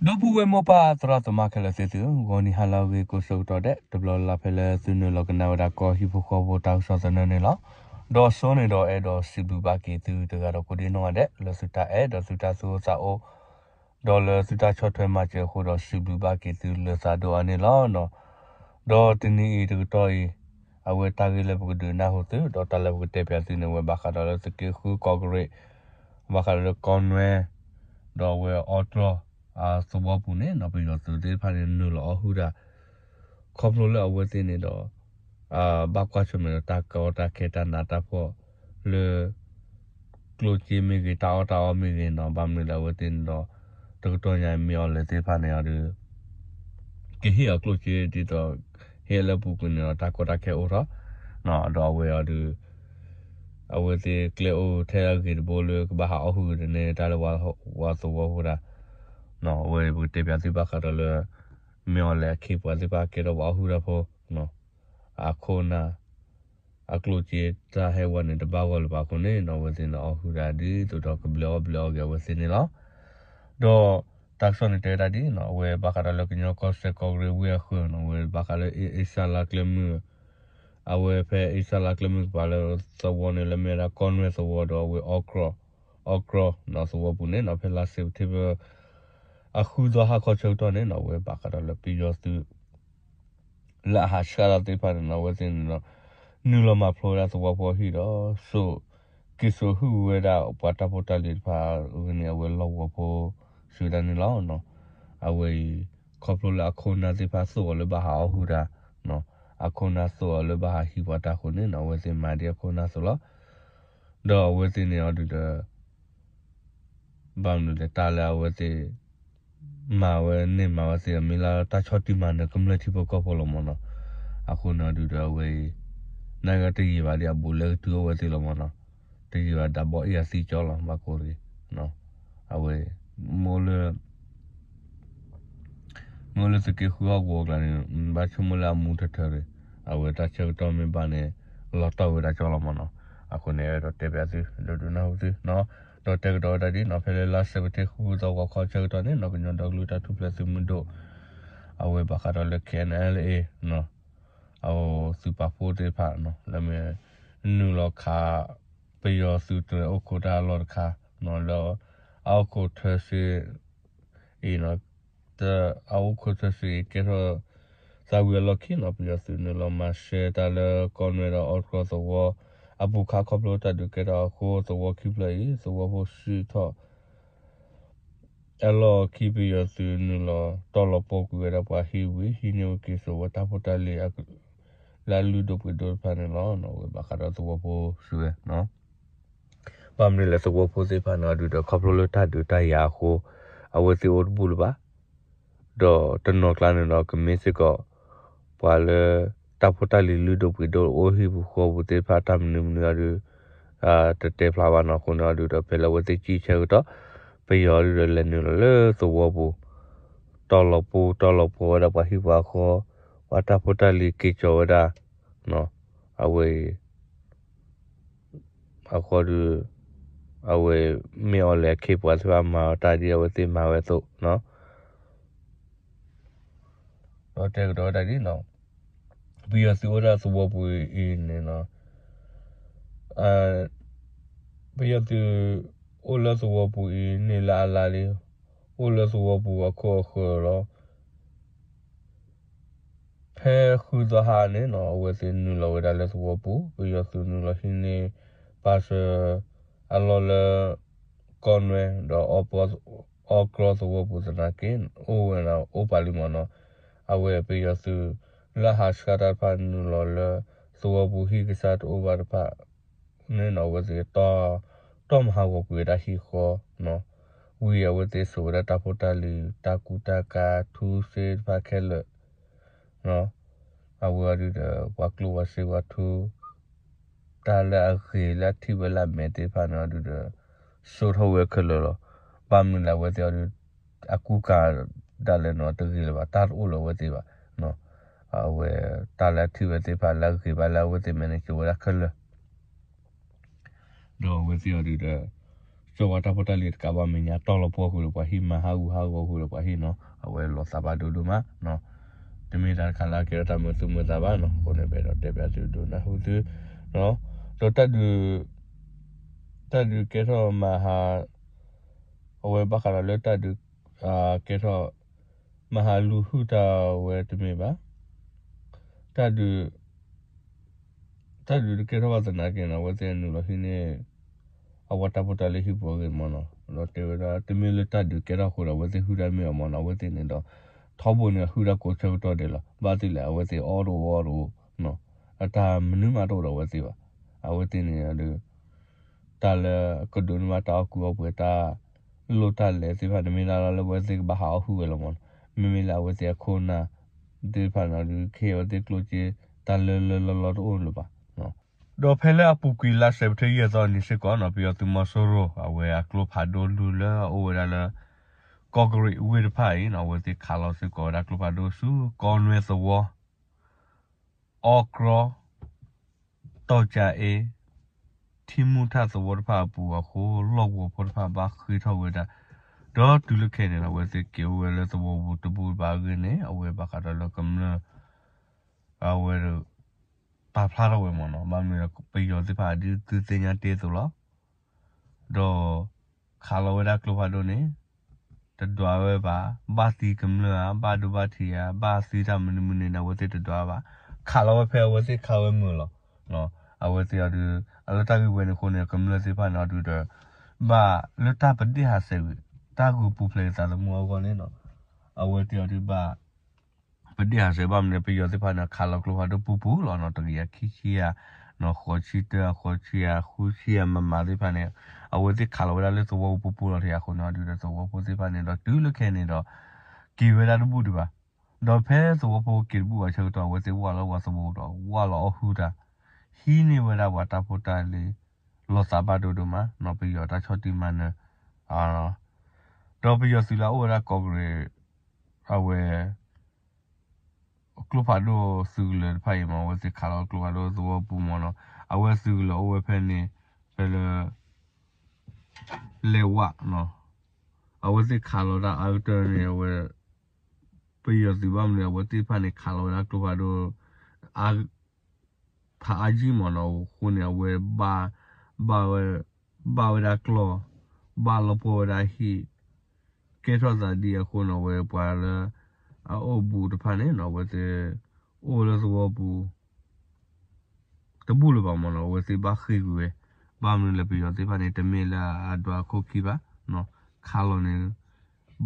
ဒီပုၢ်ဝဲၢ်မိၢ်ပၢ်သရၣ်သမါခဲလၢာ်သ့ၣ်သုဧၢ, ဂီၤနံၤဟါလၢအဂ့ၤကိးဆၢကတီၢ်ဒဲး တဘျီလၢ်လၢ်ဖဲလၢသုနုာ်လီၤကနၣ်ဝဲဒၣ်ကီၢ်ဟံၣ်ဖိဃီဖိတၢ်ကစီၣ်သနၢၣ်န့ၣ်လီၤ. ဒီးအစိန့ၣ်ဒီးအဲၣ်ဒိးစံးဘျုးဘၣ်က့ၤသုတဂၤဒီးကိးဒံနီၢ်ဂၤဒဲး လၢသုတၢ်အဲၣ်ဒီးသုတၢ်သူၣ်အိၣ်သးအိၣ် ဒီးလၢသုတၢ်ဆီၣ်ထွဲမၤစၢၤအဃိဒီးစံးဘျုးဘၣ်က့ၤသုလၢသးဒိၣ်အါန့ၣ်လီၤ. ဒီးတနံၤအံၤတကတီၢ်အံၤ အဝဲတၢ်ဂ့ၢ်လၢပကဒုးနၢ်ဟူသု ဒီးတၢ်လၢပကတဲပၠးသုန့ၣ် အဝဲဘၣ်ဃးဒီးလၢသုးက့ဃုကီၢ်ကရ့ၣ် ဘၣ်ဃးဒီးလၢကီၢ်နွဲ ဒီးအဝဲအီကရီ သဝီပူၤန့ၣ်နီၤ ပယီၤသုးသ့ၣ်တဖၣ်န့ၣ် နုာ်လီၤအီၣ်ဟုၣ်တၢ် ခီဖျိလၢအဝဲသ့ၣ်န့ၣ်ဒီး ဘၣ်ကွၢ်ဆၢၣ်မဲာ်ဒီးတၢ်ကီတၢ်ခဲတၢ်နးတၢ်ဖှီၣ်လၢ ကျိၣ်စ့မ့ၢ်ဂ့ၤ တၢ်အီၣ်တၢ်အီမ့ၢ်ဂ့ၤနီၤ ဘၣ်မနုၤလၢအဝဲသ့ၣ်န့ၣ်ဒီး တကတီၢ်ညါအံၤ မ့ၢ်အီၤလဲၤသ့ၣ်တဖၣ်န့ၣ်အီၤဒီး ကဟ့ၣ်အီၤကျိၣ်စ့ဒ်သိး ဟ့ၣ်လၢပူၤကွံာ်န့ၣ်ဒီး တၢ်ကီတၢ်ခဲအိၣ်ထီၣ် ဒီးအဝဲအီၤဒီး အဝဲသ့ၣ်ကျဲအိၣ်ထဲအဂ့ၤတဘိလၢကဘၣ်ဟးအီၣ်ဟုၣ်က့ၤန့ၣ် တၢ်လၢပှၤသဝီဖိတၢ် အဝဲပကတဲပၠးသုဘၣ်ဃးဒီးလၢ မ့ၢ်အီၤလဲၤအခ့အပှၤသ့ၣ်တဖၣ်ကဲထီၣ်ပှၤအီၣ်ဟုၣ်တၢ်ဖိ အခိၣ်နၢ် အကျိၣ်စ့တၢ်ဟဲဝဲန့ၣ် တဘၣ်ဂီၢ်လၢၤဘၣ်အဃိန့ၣ်နီၤ အဝဲသ့ၣ်န့ၣ်အီၣ်ဟုၣ်တၢ်ဒ်သိးဒီးကဘျဲးအီၣ်ဘျဲးအီၣ်က့ၤအဝဲသ့ၣ်န့ၣ်လီၤ. ဒီးတၢ်ကစီၣ်န့ၣ်တဲဝဲဒၣ်ဒ်နီၤ အဝဲဘၣ်ဃးဒီးလၢကညီကီၢ်စဲၣ်ကီၢ်ကရ့ၣ်ဝ့ၢ်အဃၢၤနီၤ အဝဲဘၣ်ဃးလၢ အ့စၢလါကျဲမုၢ် အဝဲဖဲအ့စၢလါကျဲမုၢ်ကပၤလၢသဝီန့ၣ် လၢမ့ၢ်ဝဲဒၣ်ကီၢ်နွဲသဝီဒီးအဝဲအီကရီ အီကရီနီၤ သဝီပူၤန့ၣ်နီၤ ဖဲလါစဲးပထ့ဘၢၣ် အဃုသီဟါခီဆၢကတီၢ်န့ၣ်နီၤ အဝဲဘၣ်ဃးဒီးလၢပယီၤသုး လၢအဟးဆှၣ်တၢ်သ့ၣ်တဖၣ်န့ၣ်နီၤ အဝဲသ့ၣ်န့ၣ်ဒီး နုာ်လီၤမၤဖျိဝဲဒၣ်သဝီဖိအဟံၣ်ဒီး စိာ် က့ၤစိာ်ဟုၣ်ဝဲဒၣ်ပှၤတၢ်ဖိတၢ်လံၤတဖၣ်အဂ့ၢ်န့ၣ် အဝဲလီၢ်ကဝီၤဖိစံးဝဲဒၣ်န့ၣ်လီၤ. အဝဲအံၤ ခီဖျိလၢအခိၣ်နၢ်သ့ၣ်တဖၣ်သိၣ်အီၤလၢဘၣ်ဟးအီၣ်ဟုၣ်တၢ် အခိၣ်နၢ်သိၣ်အီၤလၢဘၣ်ဟးဟံးပှၤတၢ်အဃိန့ၣ်နီၤ အဝဲသ့ၣ်မၤဒ်အခိၣ်နၢ်သိးလီၤ. ဒီးအဝဲသ့ၣ်န့ၣ်အီၤဒုးဒီး ဘၣ်မနုၤလဲၣ် တၢ်လၢအဝဲသ့ၣ် မၤဝဲန့ၢ်မၤဝဲသ့ၣ် မ့ၢ်လၢတၢ်ဆီၣ်တံၢ်မၤနၢၤကမျၢၢ်ထံဖိကီၢ်ဖိလီၤမ့ၢ်နီၤ. အဃိန့ၣ်အီၤဒုးဒီးအဝဲအံၤ နာ်က့တယံာ်ဘၣ်ဒ်အဘူးလၢကတုၤအိၣ်ဝဲသ့ၣ်လီၤမ့ၢ်နီၤ. တယံာ်ဘၣ်ဒၣ်ဘီၣ်အ့ၣ်အသံကၠီလီၤ ဘၣ်ကိးတဂ့ၤ. အဝဲ မ့ၢ်အိၣ်လၢ မ့ၢ်အိၣ်လၢသုးက့ဃုဟီၣ်ကဝီၤအကျါန့ၣ် ဘၣ်ဆိကမိၣ်လၢအမူထၢထၢဒီး အဝဲတၢ်ဆၢကတီၢ်မ့ၢ်ဘၣ်န့ၣ် လီၤတီၢ်ဝဲဒၣ်ကၠီလီၤမ့ၢ်နီၤ. အဃိန့ၣ် အဲၣ်ဒိးတဲပၠးသု ဒိးဒိးနၢ်ဟူသုနီၤ. ဒီးတဲကဒီးဝဲဒၣ်ဒ်နီၤ ဖဲလၢလါစဲးပထ့ဘၢၣ်ဃုသီဂီၤခီဆၢကတီၢ်န့ၣ်နီၤ ကညီဒီကလုာ်တၢ်ထူၣ်ဖျဲးသုးမုၢ်ဒိၣ် အဝဲဘၣ်ဃးဒီးလၢ K N L A နီၤ အသုးပာ်ဖှိၣ်သ့ၣ်တဖၣ်နီၤ လၢမ့ၢ် နုာ်လီၤခး ပယီၤသုးတြဲၤအိၣ်ခိးတၢ်အလီၢ်တခါနီၤ လၢ အအိၣ်ခိးထၢစ့ အံၤနီၤ အအိၣ်ခိးထၢစ့အံၤ ကဲထီၣ်သးဝံၤအလီၢ်ခံနီၤ ပယီၤသုးနုာ်လီၤမၤရှဲတၢ်လၢကီၢ်နွဲဒီးအီကရီသဝီ အပူၤခါခီဖျိတၢ်ဒုးကဲထီၣ်အဃိ သဝီခံဖျၢၣ်အံၤ သဝီဖိစံၣ်ထီၣ် အလီၢ်ခံ ပယီၤသုးနုာ်လီၤတီၢ်လီၤပှီၢ်ကွံာ်ဝဲဒၣ်ပှၤဟံၣ်ဝံၤ ဟံးန့ၢ်ဝဲက့ၤစိာ်ဝဲတၢ်ဖိတၢ်လံၤ လၢအလုၢ်ဒိၣ်ပှ့ၤဒိၣ်တဖၣ်န့ၣ်လီၤ. အဝဲဘၣ်ဃးဒီးသဝီဖိစံးဝဲ ဘၣ်မနုၤလဲၣ် သဝီဖိသ့ၣ်တဖၣ်န့ၣ်အီၤဒုးဒီး ခီဖျိလၢတၢ်ဒုးတၢ်ယၤအဃိ အဝဲသ့ၣ်အိၣ်တဘူၣ်လၢၤဘၣ် ဒီးတနီၤကျါန့ၣ်ဒီး ကမ့ၢ်စ့ၢ်ကီး ပှၤလၢ တၢ်ဖိတၢ်လံၤလုၢ်ဒိၣ်ပှ့ၤဒိၣ်အိၣ်ဟံၣ်ပူၤဃီပူၤသ့ၣ်တဖၣ် တၢ်မနုၤမနုၤအီၤဒုး တတဲဖျါဘၣ်နီၤ အဃိန့ၣ်အီၤဒုးဒီး ဖဲလၢအဝဲသ့ၣ်ကံၣ်ဆၢကတီၢ် ပယီၤဒုးဒီးလဲၤနုာ်လီၤလၢသဝီပူၤ တီၢ်လီၤပှီၢ် တီၢ်လီၤပှီၢ်ဝဲဒၣ်ပှၤဟံၣ်ပှၤဃီ ပှၤတၢ်ဖိတၢ်လံၤက့ၤစိာ်ဝဲဒၣ် အဝဲအံၤ အဃိဒီး အဝဲ မ့ၢ်အီၤလဲၤအခ့အပှၤသ့ၣ်တဖၣ်မၤအီၤတၢ်ဒ်အဝဲသ့ၣ်မၤဝဲအသိးနီၤ ဒီးတဲကဒီးဝဲဒၣ်ဒ်နီၤ ပယီၤသုးအိၣ်ဒၣ်သဝီပူၤအံၤန့ၣ်နီၤ ပယီၤသုးအိၣ်လၢသဝီပူၤအံၤ န့ၢ်လၢအလါလံ အိၣ်လၢသဝီပူၤအခိၣ်အဃၢၤလီၤ. ဖဲဃုသီဟါန့ၣ်နီၤ အဝဲသ့ၣ်နုာ်လီၤဝဲဒၣ်လၢသဝီပူၤ ပယီၤသုးနုာ်လီၤဟံးန့ၢ် ပာ်စၢၤ အလီၢ်လၢ ကီၢ်နွဲဒီး အီကရီသဝီပူၤသနာ်က့ အိၣ်ဝဲဒၣ်အိၣ်ပာ်လံမ့ၢ်နီၤ အဝဲပယီၤသုး လၢအဟးဆှၣ်တၢ်တဖၣ်နုာ်လီၤလၢ သဝီပူၤဟံၣ်ကစၢ်တအိၣ်ဘၣ်တဖၣ် န့ၣ်နီၤ အဝဲသ့ၣ် တီၢ်မၤဟးဂီၤကွံာ်ဝဲဒၣ်ဟံၣ်ဃီနီၤ ဝံၤအဝဲသ့ၣ်စိာ်ဝဲဒၣ်တၢ်ဖိတၢ်လံၤ တၢ်ကူတၢ်ကၤ ထူစ့တဖၣ်ခဲလၢာ် အဝဲအီၤဒုးဒီး ပှၤကျိၣ်ပှၤစ့ပှၤထူ တၢ်လၢအဂ့ၤလၢအထံၣ်ဝဲလၢအမဲာ်သ့ၣ်တဖၣ်န့ၣ်အီၤဒုးဒီး စိာ်ထီၣ်ဝဲခဲလၢာ်လီၤ. ဘၣ်မနုၤလဲၣ် အဝဲသ့ၣ်အီၤဒုး အကူကၤဒၣ်လဲာ်နီၤ တဂ့ၤလၢၤဘၣ် တၢ်တအိၣ်လၢၤအဝဲသ့ၣ်ဘၣ် အဝဲ တၢ်လၢအထံၣ်ဝဲသ့ၣ်တဖၣ်လၢအဂ့ၤဘၣ်လၢအဝဲသ့ၣ်မဲာ်န့ၣ် စိာ်ဝဲဒၣ်ခဲလၢာ် ဒီးအဝဲသ့ၣ်အီၤဒုးဒီး ကၠီဝါတၢ်ဖိတၢ်လံၤတကးဘၣ်မဲာ်ညါတီၢ်လီၤပှီၢ်ဃုာ်ဒီးပှၤဟံၣ်မၤဟးဂူာ်ဟးဂီၤဃုာ်ဒီးပှၤဟံၣ်နီၤ အဝဲလီၤသးဘၣ်ဒိဒိၣ်မးနီၤ. တမ့ၢ်တၢ်တခါလၢအကဲထီၣ်တၢ်မုာ်သူၣ်မုာ်သးဘၣ်နီၤ အဃိန့ၣ် ပအဲၣ်ဒိးတဲပၠးသုဒိးနၢ်ဟူသု ဒီးတၢ်ဒုး တၢ်ဒုးကဲထီၣ်မၤဟး အဝဲဘၣ်ဃးဒီးလၢတၢ်ဒုး ကဲထီၣ် မၤဟးလူၤဟုၣ်တၢ်ဝဲတမ့ၢ်ဘၣ်. တၢ်ဒုး တၢ်ဒုးတကဲထီၣ်ဘၣ်သနာ်က့နီၤ အဝဲသ့ၣ်နုာ်လီၤဟံးန့ၢ် အဝဲတၢ်ဖိတၢ်လံၤဟံၣ်ပူၤအဂ့ၢ်မ့ၢ်နီၤ ဒီးတဲဝဲဒၣ် တမ့ၢ်လၢတၢ်ဒုးကဲထီၣ်အဃိဒီး အဝဲသ့ၣ်ဟုၣ်တၢ်မ့ၢ်အီၤမ့ၢ်နီၤ အဝဲသ့ၣ်န့ၣ်ဒီး ထီဘိန့ၣ်ဟုၣ်တၢ်ကိးဆၢကတီၢ်ဒဲးလီၤ ဘၣ်သ့ၣ်လဲၣ် အဝဲသ့ၣ်အီၣ်တအိၣ်အီတအိၣ် အတၢ်မနုၤမးတအိၣ်ဒီးအဝဲသ့ၣ်ဘၣ်. အဝဲသ့ၣ်န့ၣ်ဒီး တၢ်လၢကဒိးန့ၢ်ဘၣ်တၢ်အီၣ်ကူအီၣ်ပှဲၤ တၢ်လိၣ်တၢ်လဲၤသ့ၣ်တဖၣ်န့ၣ် မ့ၢ်ဒၣ်လီၤလၢအဝဲသ့ၣ်ကဘၣ်ဟးအီၣ်ဟုၣ်ဝဲလီၤမ့ၢ်နီၤ. မ့မ့ၢ်လၢအဝဲသ့ၣ်အခိၣ်နၢ်သ့ၣ်တဖၣ်န့ၣ်ဒီး ခဲအံၤအဝဲသ့ၣ်ကျိၣ်စ့ တၢ်လၢလၢလီၢ်လီၢ်တအိၣ်လၢၤဘၣ်. ဒီးဖဲလၢအပူၤကွံာ်လါစဲးပထ့ဘၢၣ်ယဲၢ်သီအနံၤစ့ၢ်ကီးနီၤ ပယီၤသုးမီၤစိရိၤ အဝဲအကျိဖးဒိၣ်လွံၢ်လၢအအိၣ်ဝဲဒၣ်လၢ ကီၢ်ကရံးဝ့ၢ်တဖၣ်အံၤနီၤ အဝဲသ့ၣ်ခးလီၤစ့ၢ်ကီးဝဲဒၣ်ကျိဖးဒိၣ်ဆူ ကီၢ်နွဲသဝီ အီကြီ တီၢ်ကၠါအ့ ထံမူထၣ်သဝီတဖၣ်အပူၤအဃိ လီၢ်ကဝီၤဖိတဖၣ်ဘၣ်ဃ့ၢ်ထီၣ်ဝဲဒၣ် ဒီးတုၤလၢခဲအံၤန့ၣ် အဝဲသ့ၣ်က့ၤအိၣ်ဝဲလၢသဝီပူၤတဘူၣ်ဘၣ်အဂ့ၢ်န့ၣ် အဝဲဘၣ်ဃးဒီးလၢကမျၢၢ် အဝဲ ပာ်ဖျါထီၣ်ဝဲမ့ၢ်နီၤ ဘၣ်မနုၤဒီးပယီၤသ့ၣ်တဖၣ်ဒ်သုသ့ၣ်ညါတ့ၢ်အသိးလီၤ. ဒီး ခးလီၤဝဲဒၣ်ကျိဖးဒိၣ်န့ၣ် တဒွးဝဲဘၣ်, ဘၣ်သံကမျၢၢ်ဧါ, ဘၣ်ဒိဘၣ်ထံးဧါ, ဘၣ်သံတၢ်မနုၤမနုၤန့ၣ် အဝဲသ့ၣ်တဒွးဘၣ်. ခးလီၤဝဲဖဲအဝဲသ့ၣ်ခးဝဲမုာ်လီၤ. အဝဲသ့ၣ်အီၤဒုး အလၢတၢ်ဂ့ၢ်ဝဲန့ၣ်အဃိန့ၣ် ကမျၢၢ်သ့ၣ်တဖၣ်န့ၣ်အီၤဒုးဒီး ဘၣ်လၢတၢ်ပဒ့ၣ်ဟးဆှဲးကွံာ် တၢ်ဂုာ်ပူၤဖျဲးသးသမူအဂီၢ်န့ၣ်နီၤ အဝဲသ့ၣ်အီၤဒုးဘၣ် ပဒ့ၣ်ဟးဆှဲးဘၣ်မနုၤ ပယီၤသ့ၣ်တဖၣ်န့ၣ် ခးလီၤကျိဖးဒိၣ်ပူပူလီၤနီၤ တကယၤခံဆံယၤ နီၤ ဃိးဆံတၢ ဃိးဆံယၤ ဃုဆံယၤ မမးသ့ၣ်တဖၣ်န့ၣ် အဝဲသ့ၣ်ခးလီၤဝဲဒၣ်လၢသဝီပူပူလီၤ တယၤအဃိန့ၣ်အီၤဒုးဒီးသဝီဖိသ့ၣ်တဖၣ်န့ၣ်ဒီးတုၤလၢခဲအံၤန့ၣ်ဒီး က့ၤဝဲဒၣ်တဘူၣ်ဒံးဘၣ်. ဒီးဖဲသဝီဖိက့ၤတဘူၣ်ဘၣ်ဆၢကတီၢ် အဝဲသ့ၣ်ဝၢ်လီၤဝဲသဝီဒီး ဝၢ်လီၤအီၣ်ဟုၣ်တၢ် ဟံးန့ၢ်ဝဲဒၣ်ပှၤတၢ်ဖိတၢ်လံၤ လီၤသးဘၣ်ဒိဒိၣ်မးနီၤ ပယီၤတၢ်ဆီၣ်တံၢ်မၤနၢၤ ဒီးပယီၤသုးလၢအအိၣ်ဝဲဒၣ်ကီၢ်ကရံး အဝဲ ကျိဖးဒိၣ်သုးကလၢၤတဖၣ်အံၤမ့ၢ် အဝဲသ့ၣ်ခးလီၤကျိဖးဒိၣ်သဝီပူၤမ့ၢ်နီၤ အဝဲသုးကလၢၤအိၣ်ဝဲဖဲန့ၣ် ဖဲလၢ လဲၤဝးနီၤ အဝဲသ့ၣ်ခးလီၤတၢ်အါကတၢၢ်န့ၣ် အဝဲ ပယီၤသုးဘၣ်မနုၤ အဝဲသ့ၣ်တဖၣ်န့ၣ် ခးလီၤဝဲဒၣ်ကျိဖးဒိၣ် အါ ဖးအါယံၢ်မ့ၢ်နီၤ အဃိန့ၣ် အဝဲ ဘၣ်ဝဲ ဘၣ်ဝဲဒၣ်ကျီၢ် ဘၣ်လီၤပှီၢ်ဝဲဒၣ်ဟံၣ် ကဲထီၣ်သးဒ်အဃိန့ၣ် အဝဲပှၤလၢ အအိၣ်ဘူးတဖၣ်န့ၣ်နီၤ အဝဲသ့ၣ် အိၣ်လၢသဝီပူၤ တဘူၣ်လၢၤဘၣ်မ့ၢ်နီၤ အဝဲသ့ၣ်ဘၣ်ဃ့ၢ်ကွံာ်ဝဲ ဘၣ်မနုၤလဲၣ် ပယီၤသ့ၣ်တဖၣ်န့ၣ် တမ့ၢ်လၢအဒွးအခိၣ်ခံဘၣ် ခးလီၤန့ၣ်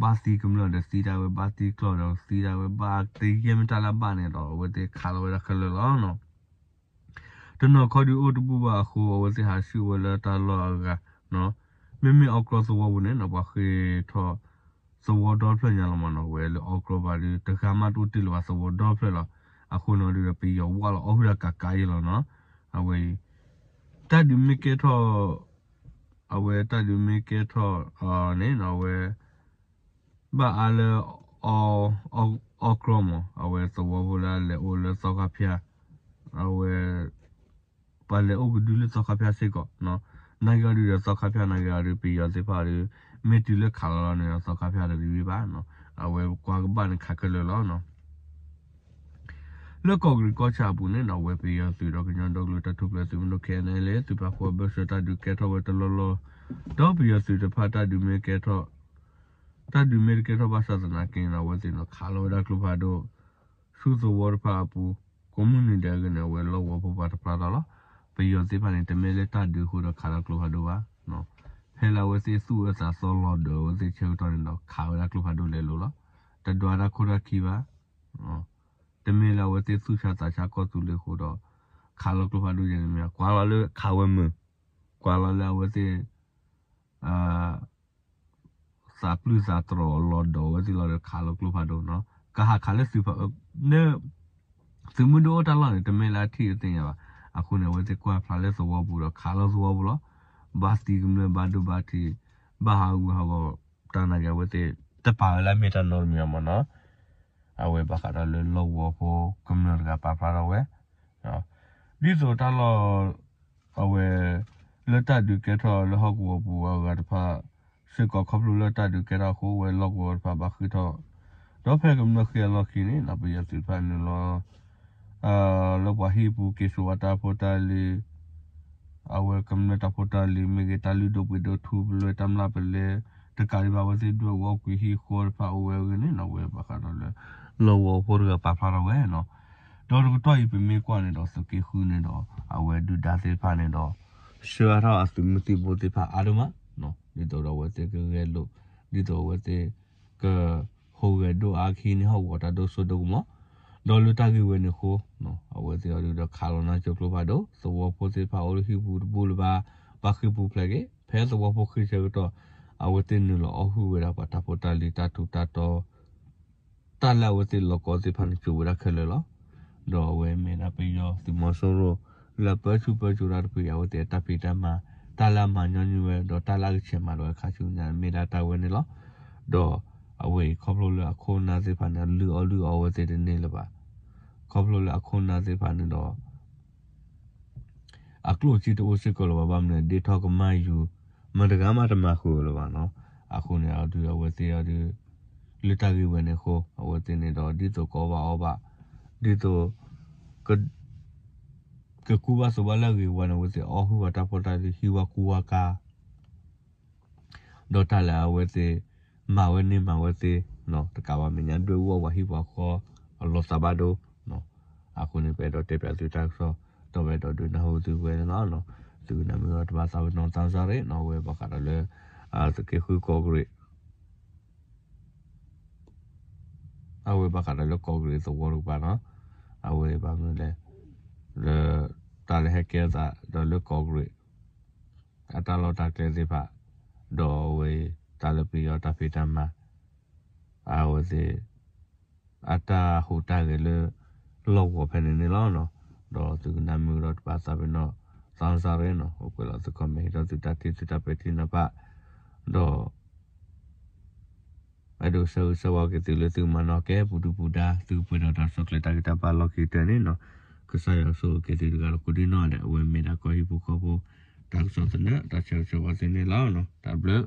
ဘၣ်သံကမျၢၢ်ဒီးသံဒၣ်ဝဲ ဘၣ်သံကျီၢ်ဒီးသံဒၣ်ဝဲ ဘၣ်တယဲၢ်မ့ၢ်တၢ်လၢအဘၣ်န့ၣ်ဒီး အဝဲသ့ၣ်ခးလီၤဝဲဒၣ်ခဲလၢာ်လီၤ. တနီၤခီဒုးအိၣ်တဘူၣ်ဘၣ်အဃိ အဝဲသ့ၣ်ဟးဆူၣ်ဝဲလၢတၢ်လီၢ်အဂၤ မ့မ့ၢ်အီကြီသဝီပူၤန့ၣ်နီၤ ပှၤဃ့ၢ်ထီၣ်သဝီဒီဖျၢၣ်ညါလီၤမ့ၢ်နီၤ ဝဲလၢအီကြီဘၣ်ဒီး တဂၤမးတအိၣ်တ့ၢ်လၢၤဘၣ်သဝီဒီဖျၢၣ်လီၤ. အဃိန့ၣ်ဒီး ပယီၤဝၢ်လီၤအီၣ်ဟုၣ်တၢ်ကးကးအံၤလီၤနီၤ အဝဲအံၤ တၢ်ဒုးမ့ၢ်ကဲထီၣ် အဝဲတၢ်ဒုးမ့ၢ်ကဲထီၣ်န့ၣ်နီၤ အဝဲ ဘၣ်အါလၢ အီကြီမ့ၢ် အဝဲသဝီဖိလၢအလဲၤအိၣ်လၢသီခါဖၠၣ် အဝဲ ပှၤလဲၤအိၣ်ကဒုလၢသီခါဖၠၣ်စ့ၢ်ကီး နာ်က့အီၤဒုးဒီးသီခါဖၠၣ်နာ်က့အီၤဒုး ပယီၤသ့ၣ်တဖၣ်ဒီး မ့ၢ်တုၤလၢခးလီၤလီၤန့ၣ်ဒီးသီခါဖၠၣ်တဂ့ၤဘၣ် အဝဲကွၢ်ကဘၣ်န့ၣ်ခးခဲလၢာ်လီၤ. လၢကီၢ်ကရံးကီၢ်ဆၣ်အပူၤန့ၣ်နီၤ အဝဲပယီၤသုးဒီးကညီဒီကလုာ်တၢ်ထူၣ်ဖျဲးသုးမုၢ်ဒိၣ် ခဲအံၤအ့လ့ၣ် သုးပာ်ဖှိၣ်အဘၢၣ်စၢၤတၢ်ဒုးကဲထီၣ်ဝဲတလီၢ်လီၢ် ဒီးပယီၤသုးတဖၣ်တၢ်ဒုးမ့ၢ်ကဲထီၣ် တၢ်ဒုးမ့ၢ်တကဲထီၣ်ဘၣ်ဆၣ်သနာ်က့န့ၣ် အဝဲသ့ၣ်န့ၣ်ခးလီၤဝဲဒၣ်ကျိဖးဒိၣ် ဆူသဝီတဖၣ်အပူၤ ကိးမုၢ်နံၤဒဲးအဂ့ၢ်န့ၣ် အဝဲလီၢ်ကဝီၤဖိပှၤတဖျါထီၣ်လီၤ. ပယီၤသ့ၣ်တဖၣ်န့ၣ် တမ့ၢ်လၢတၢ်ဒုးအဃိဒီးခးလီၤကျိဖးဒိၣ်ဘၣ် ဖဲလၢအဝဲသ့ၣ်သူၣ်အၢသးသီလီၤဒီးအဝဲသ့ၣ်ဆၢကတီၢ်န့ၣ်ဒီး ခးဝဲဒၣ်ကျိဖးဒိၣ်လဲၤလိၤလီၤ. တဒွးတၢ်ခိၣ်တၢ်ခံဘၣ် တမ့ၢ်လၢအဝဲသ့ၣ်သူၣ်ဆါသးဆါကီၢ်သူလ့ၤအဃိဒီး ခးလီၤကျိဖးဒိၣ်ယဲန့ၣ်မ့ၢ် ကွၢ်လီၤလၢခးဝဲမုာ် ကွၢ်လီၤလၢအဝဲသ့ၣ် သးပျုၢ်သးတြီၤလီၤဒီးအဝဲသ့ၣ်လီၤဒီးခးလီၤကျိဖးဒိၣ်နီၤ ကဟးခးလၢသုးဖး သုးမုၢ်ဒိၣ်အိၣ်တၢ်လီၢ်န့ၣ် တမ့ၢ်လၢအထံၣ်အသ့ၣ်ညါဘၣ်. အဃိန့ၣ် အဝဲသ့ၣ်ကွၢ်ဖျါလၢသဝီပူၤဒီးခးလီၤသဝီပူၤလီၤ. ဘၣ်သံကမျၢၢ်ဘၣ်ဒိဘၣ်ထံး ဘၣ်ဟးဂူာ်ဟးဂီၤ တၢ်နာ်က့ အဝဲသ့ၣ်တပာ်ဝဲလၢအမ့ၢ်တၢ်နီတမံၤအမ့ၢ်နီၤ အဝဲဘၣ်ဃးဒီးလၢလီၢ်ကဝီၤဖိကမျၢၢ်တဂၤပာ်ဖျါထီၣ်ဝဲ ဒ်သိးတၢ်လီၢ် အဝဲ လၢတၢ်ဒုးကဲထီၣ်လၢဟီၣ်ကဝီၤပူၤအဂၤတဖၣ်စ့ၢ်ကီး ခီဖျိလၢတၢ်ဒုးကဲထီၣ်အဃိ အဝဲလီၢ်ကဝီၤတဖၣ်ဘၣ်ဃ့ၢ်ထီၣ်, ဒီးဖဲကမျၢၢ်ဃ့အလီၢ်ခံန့ၣ် ပယီၤသုးတဖၣ်နုာ်လီၤ လၢပှၤဟံၣ်ပူၤ က့ၤစိာ်ဝဲတၢ်ဖိတၢ်လံၤ, အဝဲကမျၢၢ်တၢ်ဖိတၢ်လံၤမ့ၢ်ဂ့ၤ တၢ်လုၢ်ဒိၣ်ပှ့ၤဒိၣ် ထူပလဲ တၢ်မျၢ်ပလဲ တကးဒံးဘၣ်အဝဲသ့ၣ်ဒွဲၣ်ဝီကွံာ်ဟံၣ်ဃီတဖၣ်အိၣ်ဝဲအဂ့ၢ်န့ၣ် အဝဲဘၣ်ဃးဒီးလၢ လီၢ်ကဝီၤဖိတဂၤပာ်ဖျါထီၣ်ဝဲနီၤ. ဒီးတကတီၢ်အံၤပမ့ၢ်ကွၢ်န့ၣ်ဒီး သုးက့ဃုန့ၣ်ဒီး အဝဲဒုၣ်ဒါသ့ၣ်တဖၣ်န့ၣ်ဒီး ဆှၢအါထီၣ်အသုးမုၢ်သံၣ်ဘိသ့ၣ်တဖၣ်အါဒိၣ်မး, ဒ်သိးဒီးအဝဲသ့ၣ်ကဂဲၤလိာ်, ဒ်သိးအဝဲသ့ၣ်က ဟူးဂဲၤဒိၣ်အါခံန့ၣ် ဟီၣ်ကဝီၤတၢ်ဒိၣ်စိဒိၣ်ကမီၤ, ဒီးလၢတၢ်ဂ့ၢ်ဝဲန့ၣ်အဃိ အဝဲသ့ၣ်အီၤဒုးဒီးခးလီၤနါစိၤကျိဖးဒိၣ်, သဝီဖိသ့ၣ်တဖၣ်အိၣ်လၢဟံၣ်ပူၤတဘူၣ်လၢၤဘၣ်, ဘၣ်ဃ့ၢ်ပူၤဖျဲးက့ၤ, ဖဲသဝီဖိဃ့ၢ်ဆၢကတီၢ် အဝဲသ့ၣ်နုာ်လီၤအီၣ်ဟုၣ်ဝဲဒၣ်ပှၤတၢ်ဖိတၢ်လံၤ တၢ်ထူးတၢ်တီၤ တၢ်လၢအဝဲသ့ၣ်လီၤကီသ့ၣ်တဖၣ်န့ၣ် စိာ်ဝဲဒၣ်ခဲလၢာ်လီၤ. ဒီးအဝဲမ့ၢ်ဒၣ်ပယီၤသုးမီၤစိရိၤ လၢပၢဆူၣ်ပၢစိးတၢ်တဖုအံၤ အဝဲသ့ၣ်အတၢ်ဖံးတၢ်မၤ, တၢ်လၢအမၤညီနုၢ်ဝဲ ဒီးတၢ်လၢအကဆဲးမၤဒိးဝဲခါဆူညါ မ့ၢ်ဒၣ်တၢ်ဝဲန့ၣ်လီၤ. ဒီးအဝဲအံၤခီဖျိလၢအခိၣ်အနၢ်သ့ၣ်တဖၣ်န့ၣ် လုၢ်အီၣ်လုၢ်အီဝဲသ့ၣ်တန့ၢ်လၢၤဘၣ်. ခီဖျိလၢအခိၣ်အနၢ်သ့ၣ်တဖၣ်န့ၣ်ဒီး အကျိၣ်အစ့တအိၣ်စ့ၢ်ကီးလၢၤဘၣ်, ဘၣ်မနုၤဒ်ထီၣ်ကမၣ်ယူၤ မတၤတဂၤမးတမၤဃုာ်လၢၤဘၣ်နီၤ. အဃိန့ၣ် အဒုးအဝဲသ့ၣ်အီၤဒုး လၢတၢ်ဂ့ၢ်ဝဲန့ၣ်အဃိ အဝဲသ့ၣ်န့ၣ်ဒီး ဒ်သိးကအီၣ်ဘၣ်အီဘၣ်, ဒ်သိး ကကူဘၣ်သိးဘၣ်လၢအဂ့ၤဝဲန့ၣ် အဝဲသ့ၣ်အီၣ်ဟုၣ်ဝဲတၢ်ဖိတၢ်လံၤ ဟံးဝဲကူဝဲကါ ဒီးတၢ်လၢအဝဲသ့ၣ် မၤဝဲန့ၢ်မၤဝဲသ့ၣ် တကးဘၣ်မဲာ်ညါ ဒွဲၣ်အူအီၣ်ပှၤဟံၣ်ပှၤဃီ အလီၤသးဘၣ်ဒိ အဃိန့ၣ် ပအဲၣ်ဒိးတဲပၠးသုတၢ်ကစီၣ် ဒီးပအဲၣ်ဒိးဒုးနၢ်ဟူသုဝဲန့ၣ်လီၤ. သုကနၣ်မ့ၢ်ဒီးတဘၣ်သးပ့ၤနီၣ် သးစၢ်ရ့ၣ်နီၤ အဝဲဘၣ်ဃးဒီးလၢ သုးက့ဃုကီၢ်ကရ့ၣ် အဝဲဘၣ်ဃးဒီးလၢကီၢ်ကရ့ၣ်သဝီတကပၤနီၤ, အဝဲဘၣ်မနုၤလဲၣ်, လၢ တၢ်လၢဟဲကဲထီၣ်သးဒီးလၢကီၢ်ကရ့ၣ် အတၢ်လီၢ်တၢ်ကျဲသ့ၣ်တဖၣ်, ဒီးအဝဲ တၢ်လၢပယီၤတၢ်ဖံးတၢ်မၤ အဝဲသ့ၣ် အတၢ်ဟူးတၢ်ဂဲၤလၢ လီၢ်ကဝီၤဖဲန့ၣ်န့ၣ်လီၤ. ဒီးသုကနၣ်မ့ၢ်ဒီးတဘၣ်သးပ့ၤနီၣ် သးစၢ်ရ့ၣ်နီၤ အိၣ်ကွဲးလီၤသု comment ဟ့ၣ်ထီၣ်သုတၢ်ထံၣ်သုတၢ်ပဲာ်ထံနီၤဖး ဒီး အဲၣ်ဒိးဆၢဂ့ၤဆၢဝါက့ၤသုလၢသုကမၤနီၣ်ကဲပူၤဒုၣ်ပူၤဒါ သုကပှဲၤဒီးတၢ်ကစီၣ်ကျဲၤတၢ်ဂံၢ်တၢ်ဘါလီၢ်ခံကတၢၢ်န့ၣ်နီၤ, ကစၢ်ယွၤကဆိၣ်ဂ့ၤက့ၤသုတဂၤဒီးကိးဒံနီၢ်ဒဲး အဝဲမ့ၢ်ဒၣ်ကီၢ်ဟံၣ်ဖိဃီဖိ တၢ်ကစီၣ်သနၢၣ် တၢ်ဆၢဂ့ၤဆၢဝါသုန့ၣ်လီၤ. တၢ်ဘျုး